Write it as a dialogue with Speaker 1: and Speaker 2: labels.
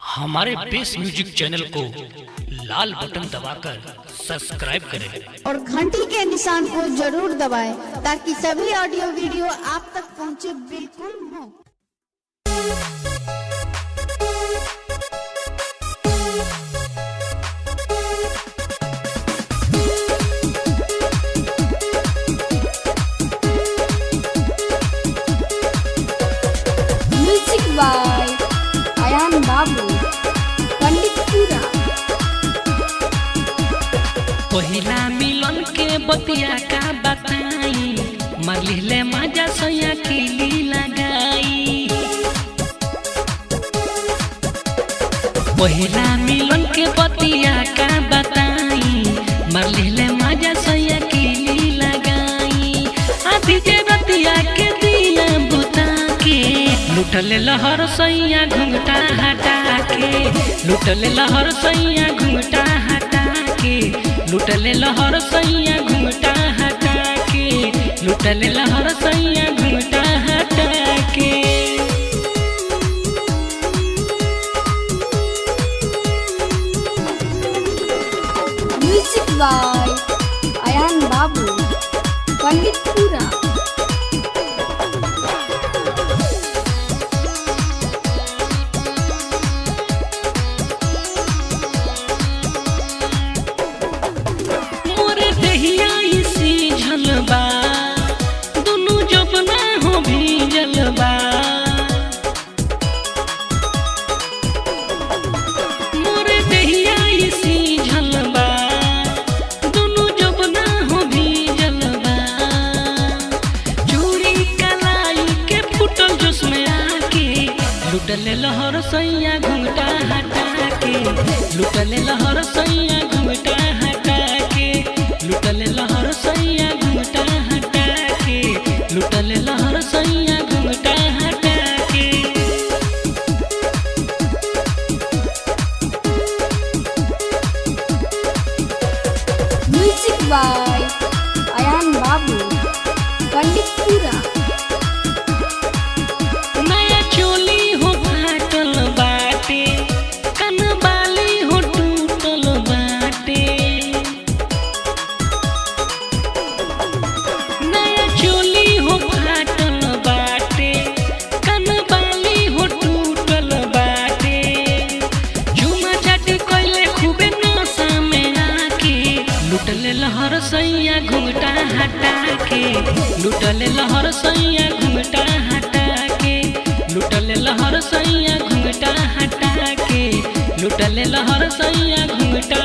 Speaker 1: हमारे base music channel को लाल button दबाकर सब्सक्राइब करें
Speaker 2: और घंटी के निशान को जरूर दबाएं ताकि सभी ऑडियो वीडियो आप तक पहुंचे बिल्कुल मुफ्त।
Speaker 3: म्यूजिक बाय अयान बाबू, पंडितपुरा।
Speaker 4: पहिला मिलन के बतिया का बताई, मरलिले मजा सैया कीली लगाई। पहिला मिलन के बतिया का बताई, मरलिले मजा सैया कीली लगाई। आधी जे रतिया के दिया बुता के, लुटले लहर सैया घुंघटा हटा के। लुटले लहर सैया घुंघटा हटा के। लुटले लहर सैया घुंघटा हटा के। लुटले लहर सैया घुंघटा हटा के।
Speaker 3: म्यूजिक बाय अयान बाबू, पंडितपुरा।
Speaker 4: मोरे दहिया सीझल बा, दुनु जपना हो भीजल बा। मोरे दहिया सीझल बा, दुनु जपना हो भीजल बा। चूड़ी कलाई के फूटल जोश में आके, लुटले लहर सैया घुंघटा हटा के। लुटले लहर सैया घुंघटा हटा के। लुटले लहर सैया घुंघटा हटा के। लुटले लहर सैया घुंघटा हटा के।
Speaker 3: म्यूजिक बाय अयान बाबू, पंडितपुरा।
Speaker 4: नया चोली हो फाटल बाटे, कनबाली हो टूटल बाटे। नया चोली हो फाटल बाटे, कनबाली हो टूटल बाटे। झुमा चाटी कइले खूबे नशा में आके, लुटले लहर सैया घुंघटा हटा के। लुटले लहर सैया घुंघटा हटा के। लुटले लहर सैया घुंघटा हटा के। लुटले लहर सैया घुंघटा।